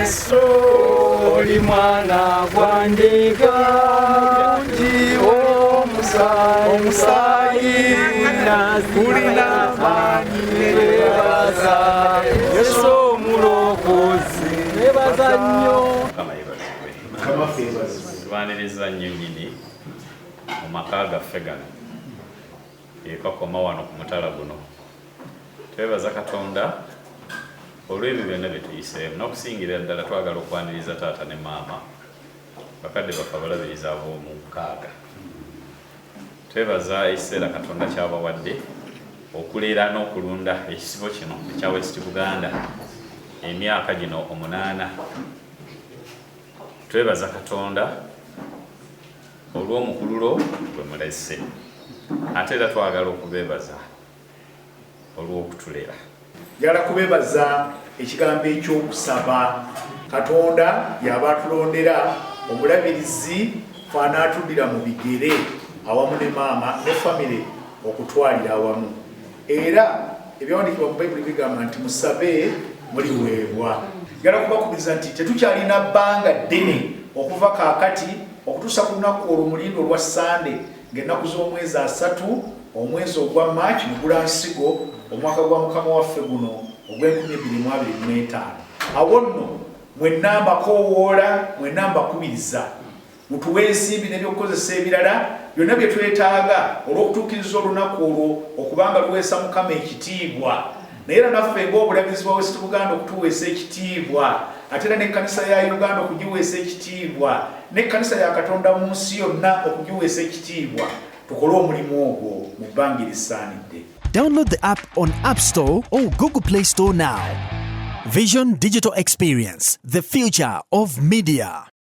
Yesu oli mwana gwa ndiga omusaayi gulina amaanyi. Nebaza Yesu omulokozi, nebaza nnyo. Mukama yeebazibwe. Tubaaniriza nnyo nnyini mu maka gaffe gano ekakoma wano ku mutala guno. Twebaza Katonda olw'ebyo byonna bye tuyiseemu, n'okusingira ddala twagala okwaniriza taata ne maama, bakadde baffe abalabirizi ab'omu nkaaga. Twebaza ekiseera Katonda kyabawadde okulera n'okulunda ekisibo kino ekya West Buganda emyaka gino 8. Twebaza Katonda olw'omukululo gwe mulese, ate era twagala okubeebaza olw'okutulera. Njagala kubebaza ekigambo ekyokusaba. Katonda yaba atulondera omulabirizi fanaatuddira mu bigere awamu ne maama ne famire okutwalira awamu. Era ebyawandiikibwa mu Bayibuli bigamba nti musabe muliweebwa. Njagala kubakubiriza nti tetukyalina bbanga ddene okuva kaakati okutuusa ku lunaku olwo mulindo olwa Sande ng'ennaku z'omwezi 30 omwezi ogwa March Mugulansigo omwaka gwa Mukama waffe guno ogw'e 2025. Awo nno mwenna mbakoowoola, mwenna mbakubiriza mutuwe ensimbi n'ebyokukozesa ebirala byonna bye twetaaga olw'okutuukiriza olunaku olwo okubanga luweesa Mukama ekitiibwa, naye era naffe ng'Obulabirizi bwa West Buganda okutuweesa ekitiibwa, ate era n'Ekkanisa ya Uganda okugiweesa ekitiibwa, n'Ekkanisa ya Katonda mu nsi yonna okugiweesa ekitiibwa. Tukole omulimu ogwo mu bbanga erisaanidde. Download the app on App Store or Google Play Store now. Vision Digital Experience, the future of media.